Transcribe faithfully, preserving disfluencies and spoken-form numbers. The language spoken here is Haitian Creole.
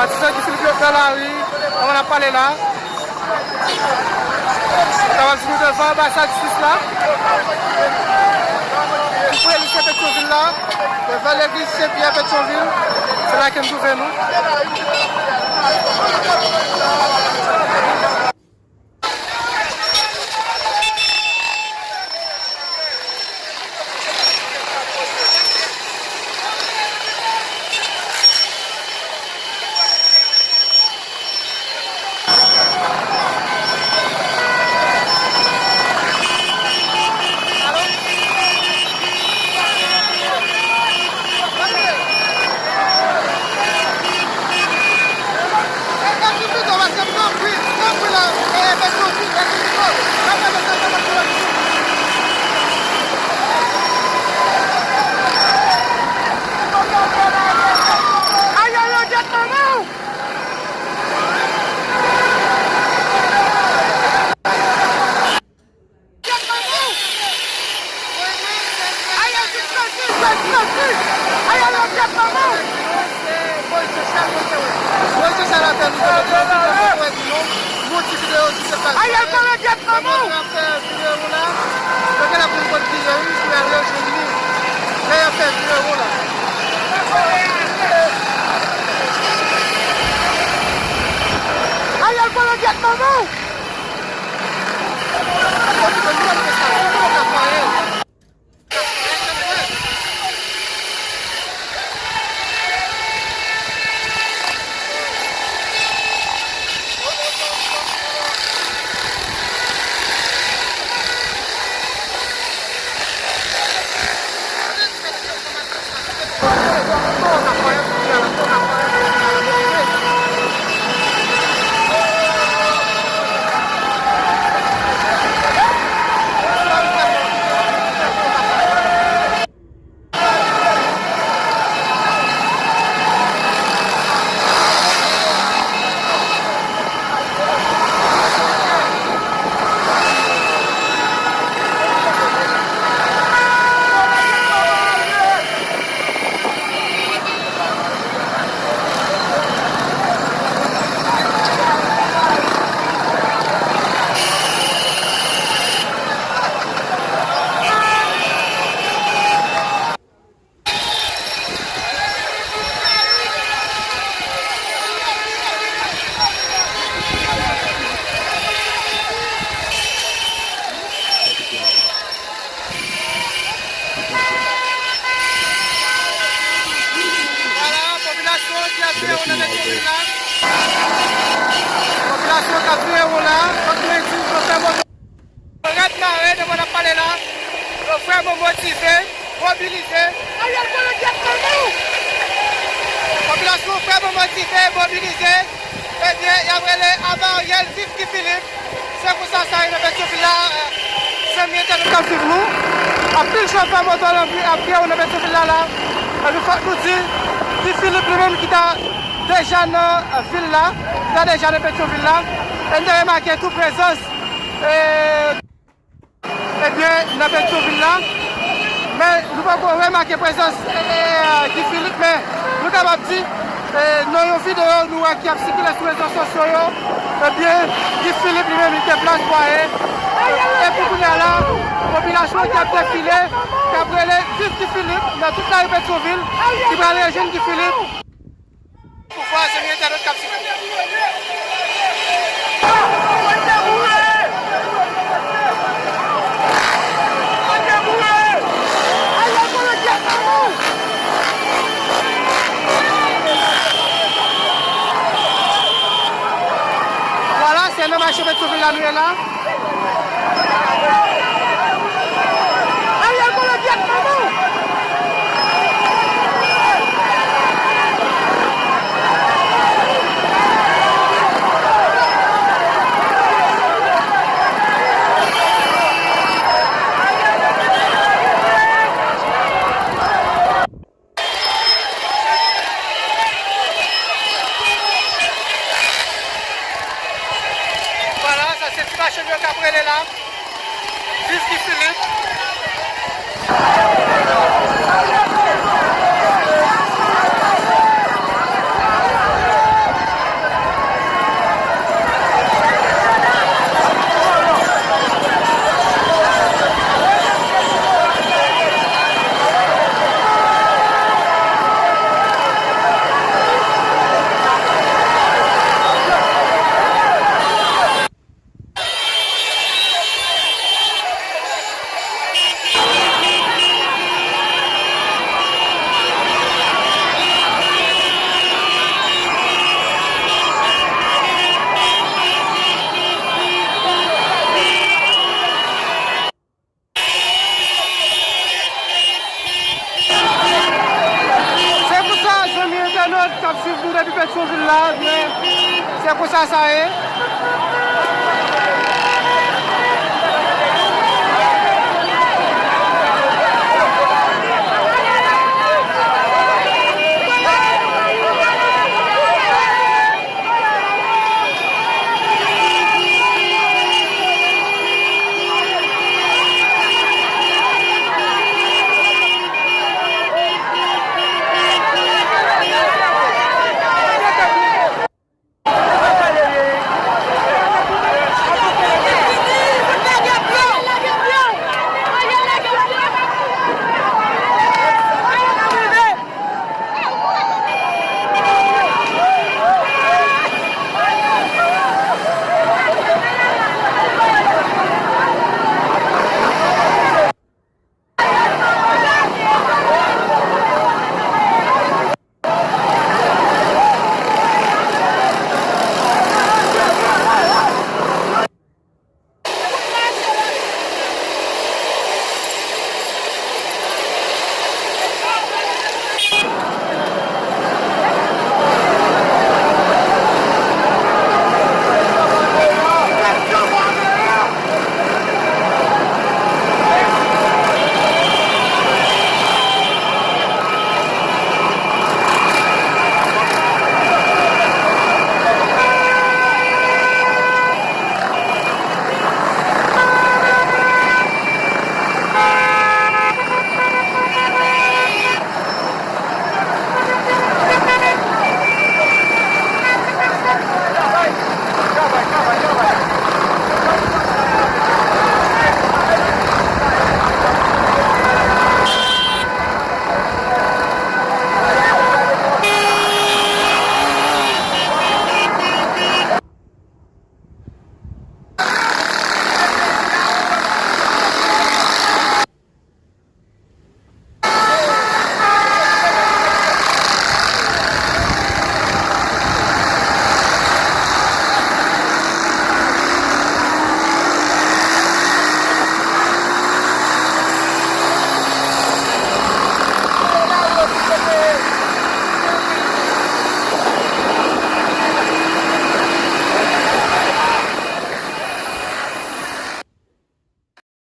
Patizan Guy Philippe yo pran lari, kòman n ap pale la. Sa va di nou devan anbasad Swis la. Tou pre lise Petyonvil la. Devan legliz Sen Pyè Petyonvil. Se la ke m twouve nou. Ay, ay, ay, gyèt manman w! Ay, ay, Jezi Kris, Jezi Kris! Ay, ay, ay, gyèt manman w! Moyiz Jechal atè nou, nou wè di non, yon ti videyo ki te pase. Ay, ay, konnen gyèt manman w! Lè y ap fè videyo la, yo genlè konn kote li ye, wi, si y al rejwenn li. Lè y ap fè videyo la. Ay, ay, konnen gyèt manman w! Vwala, popilasyon ki ap veye wou nan Petyonvil la. Popilasyon k ap veye wou la, fòk mwen di, yo fè moto rèd mare nan mwen ap pale la. Yo vrèman motive, mobilize. Ariel, konnen gyèt manman w! Popilasyon vrèman motive, mobilize. Ebyen, y ap rele aba Ariel, viv Guy Philippe. Se konsa sa ye nan Petyonvil la, zanmi entènot k ap swiv nou. Anpil chofè moto ap veye wou nan Petyonvil la, la. Epi fòk nou di, Guy Philippe li menm ki ta deja nan, eh, vil la, ki ta deja nan Petyonvil la. E n te remake tou prezans, eh, ebyen, nan Petyonvil la. Men nou poko remake prezans, eh, Guy Philippe, men nou kapab di, eh, nan yon videyo nou wè ki ap sikile sou rezo sosyo yo, ebyen, Guy Philippe li menm li te plas bwaye. Epi kounye a la, popilasyon ki ap defile, k ap rele viv Guy Philippe nan tout lari Petyonvil, ki pral rejwenn Guy Philippe. Pouvwa, zanmi entènot k ap swiv. Vwala, se nan mache Petyonvil la nou ye la. Ariel, konnen gyèt manman w! Vwala, sa se ti machann yo k ap rele la. Viv Guy Philippe. Sou vil la, men se konsa sa ye.